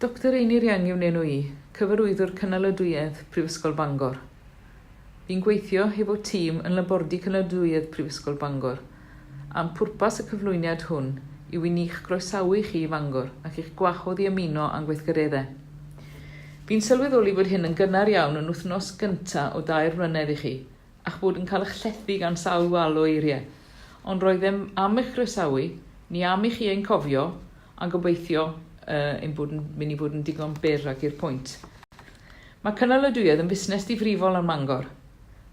Doctor Einir Young yw'n enw i, Cyfarwyddwr Cynaladwyedd Prifysgol Bangor. Fi'n gweithio hefo tîm yn Labordy Cynaladwyedd Prifysgol Bangor, a'n pwrpas y cyflwyniad hwn yw i ni'ch groesawu chi i Fangor ac i'ch gwahodd i ymuno â'n gweithgareddau. Fi'n sylweddoli fod hyn yn gynnar iawn yn wythnos gynta o dair mlynedd i chi, a'ch bod yn cael eich llethu gan sawl wal o eiriau. Ond roeddem am eich croesawu, ni am i chi ein cofio, a gobeithio uh, ein bod yn mynd i fod yn digon byr ac i'r pwynt. Mae cynaladwyedd yn fusnes difrifol ar Mangor.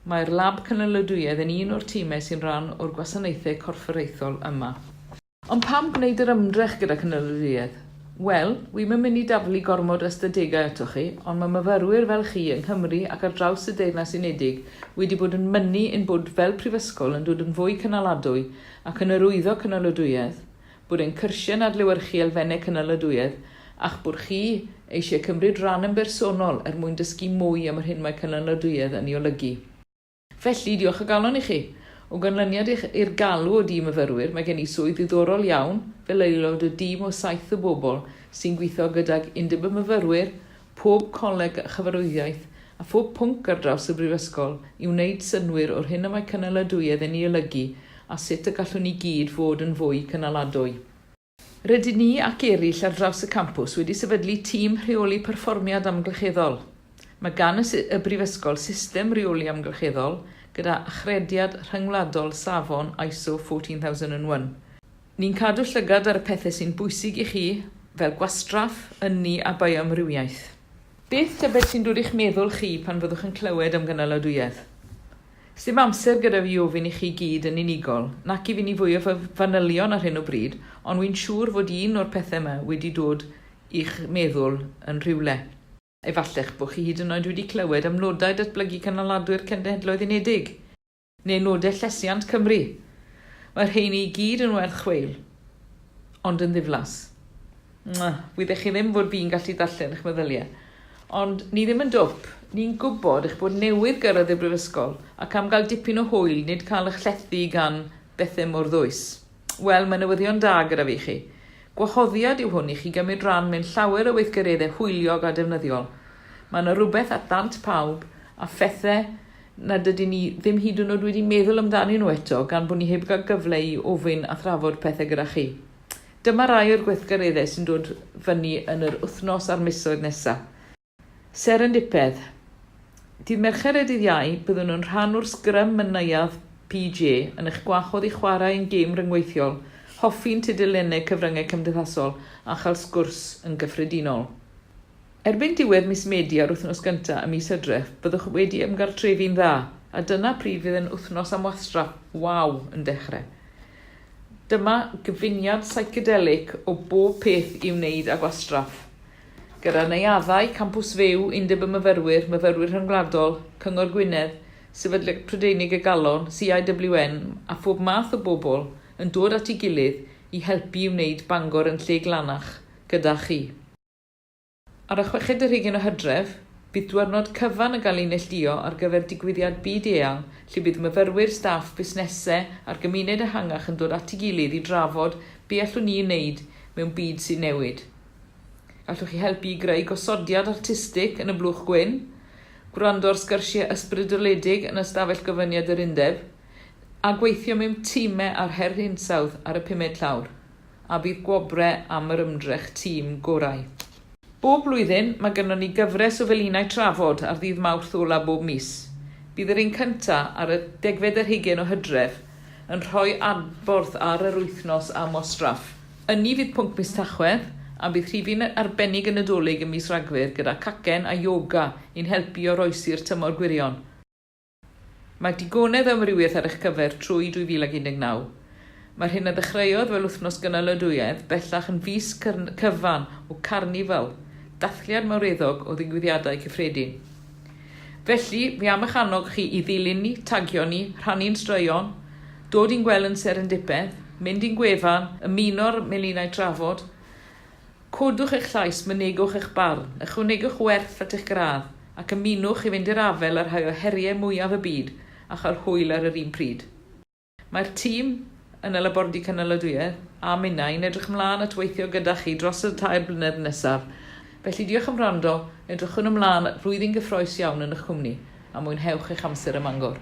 Mae'r lab cynaladwyedd yn un o'r tîmau sy'n rhan o'r gwasanaethau corfforaethol yma. Ond pam gwneud yr ymdrech gyda cynaladwyedd? Wel, wi'm yn mynd i daflu gormod o ystadegau atoch chi, ond mae myfyrwyr fel chi yng Nghymru ac ar draws y Deyrnas Unedig wedi bod yn mynnu ein bod fel prifysgol yn dod yn fwy cynaladwy ac yn hyrwyddo cynaladwyedd, bod ein cyrsiau'n adlewyrchu elfennau cynaladwyedd a'ch bod chi eisiau cymryd rhan yn bersonol er mwyn dysgu mwy am yr hyn mae cynaladwyedd yn ei olygu. Felly, diolch o galon i chi. O ganlyniad i'r galw o dîm myfyrwyr, mae gen i swydd ddiddorol iawn fel aelod o dîm o saith o bobl sy'n gweithio gydag Undeb y Myfyrwyr, pob coleg a chyfarwyddiaeth, a phob pwnc ar draws y brifysgol i wneud synnwyr o'r hyn y mae cynaladwyedd yn ei olygu a sut y gallwn ni gyd fod yn fwy cynaladwy. Rydyn ni ac eraill ar draws y campws wedi sefydlu tîm rheoli perfformiad amgylcheddol. Mae gan y y Brifysgol system reoli amgylcheddol gyda achrediad rhyngwladol safon ISO 14001. Ni'n cadw llygad ar y pethau sy'n bwysig i chi, fel gwastraff, ynni a bioamrywiaeth. Beth tybed sy'n dod i'ch meddwl chi pan fyddwch yn clywed am gynaladwyedd? Sdim amser gyda fi i ofyn i chi gyd yn unigol, nac i fynd i fwy o fanylion ar hyn o bryd, ond wi'n siŵr fod un o'r pethau 'ma wedi dod i'ch meddwl yn rhywle. Efallech bod chi hyd yn oed wedi clywed am nodau datblygu cynaladwy'r Cenhedloedd Unedig, neu nodau llesiant Cymru. Mae'r rheiny i gyd yn werth chweil, ond yn ddiflas. Mwah, wyddech chi ddim fod fi'n gallu darllen eich meddyliau. Ond ni ddim yn dwp. Ni'n gwybod eich bod newydd gyrraedd y brifysgol ac am gael dipyn o hwyl, nid cael eich llethu gan bethau mor ddwys. Wel, mae newyddion da gyda fi i chi. Gwahoddiad yw hwn i chi gymryd rhan mewn llawer o weithgareddau hwyliog a defnyddiol. Mae yna rhywbeth at ddant pawb a phethau nad ydyn ni ddim hyd yn oed wedi meddwl amdanyn nhw eto gan bod ni heb gael gyfle i ofyn a thrafod pethau gyda chi. Dyma rai o'r gweithgareddau sy'n dod fyny yn yr wythnos a'r misoedd nesaf. Serendipedd. Dydd Mercher a dydd Iau, byddwn yn rhan o'r sgrym yn Neuadd PJ yn eich gwahodd i chwarae ein gêm ryngweithiol, hoffi'n tudalennau cyfryngau cymdeithasol a chael sgwrs yn gyffredinol. Erbyn diwedd mis Medi a'r wythnos gyntaf ym mis Hydref, byddwch wedi ymgartrefu'n dda, a dyna pryd fydd ein Wythnos am Wastraff, Waw! yn dechrau. Dyma gyfuniad psychedelic o bob peth i'w wneud â gwastraff. Gyda neuaddau, Campws Fyw, Undeb y Myfyrwyr, Myfyrwyr Rhyngwladol, Cyngor Gwynedd, Sefydliad Prydeinig y Galon, CIWN a phob math o bobl yn dod at ei gilydd i helpu i wneud Bangor yn lle glanach gyda chi. Ar y chweched ar hugain o Hydref, bydd dwyrnod cyfan yn cael ei neilltuo ar gyfer digwyddiad byd-eang lle bydd myfyrwyr, staff, busnesau a'r gymuned ehangach yn dod at ei gilydd i drafod be allwn ni ei wneud mewn byd sy'n newid. Gallwch chi helpu i greu gosodiad artistig yn y Blwch Gwyn, gwrando ar sgyrsiau ysbrydoledig yn ystafell gofyniad yr Undeb, a gweithio mewn timau ar her hinsawdd ar y pumed llawr. a bydd gwobrau am yr ymdrech tîm gorau. Bob blwyddyn, mae gynnon ni gyfres o felinau trafod ar ddydd Mawrth ola bob mis. Bydd yr un cynta, ar y degfed ar hugain o Hydref, yn rhoi adborth ar yr wythnos am wastraff. Ynni fydd pwnc mis Tachwedd, a bydd rhifyn arbennig y Nadolig ym mis Rhagfyr gyda cacen a yoga i'n helpu i oroesi'r tymor gwirion. Mae digonedd o amrywiaeth ar eich cyfer trwy 2019. Mae'r hyn a ddechreuodd fel Wythnos Gynaladwyedd bellach yn fis cyfan o Carnifal, dathliad mawreddog o ddigwyddiadau cyffredin. Felly, fi am eich annog chi i ddilyn ni, tagio ni, rhannu'n straeon, dod i'n gweld yn Serendipedd, mynd i'n gwefan, ymuno'r melinau trafod, Codwch eich llais, mynegwch eich barn, ychwanegwch werth at eich gradd, ac ymunwch i fynd i'r afael â rhai o heriau mwyaf y byd a chael hwyl ar yr un pryd. Mae'r tîm yn y Labordy Cynaladwyedd, a minnau, yn edrych ymlaen at weithio gyda chi dros y tair blynedd nesaf. Felly diolch am wrando, edrychwn ymlaen at flwyddyn gyffrous iawn yn eich cwmni, a mwynhewch eich amser ym Mangor.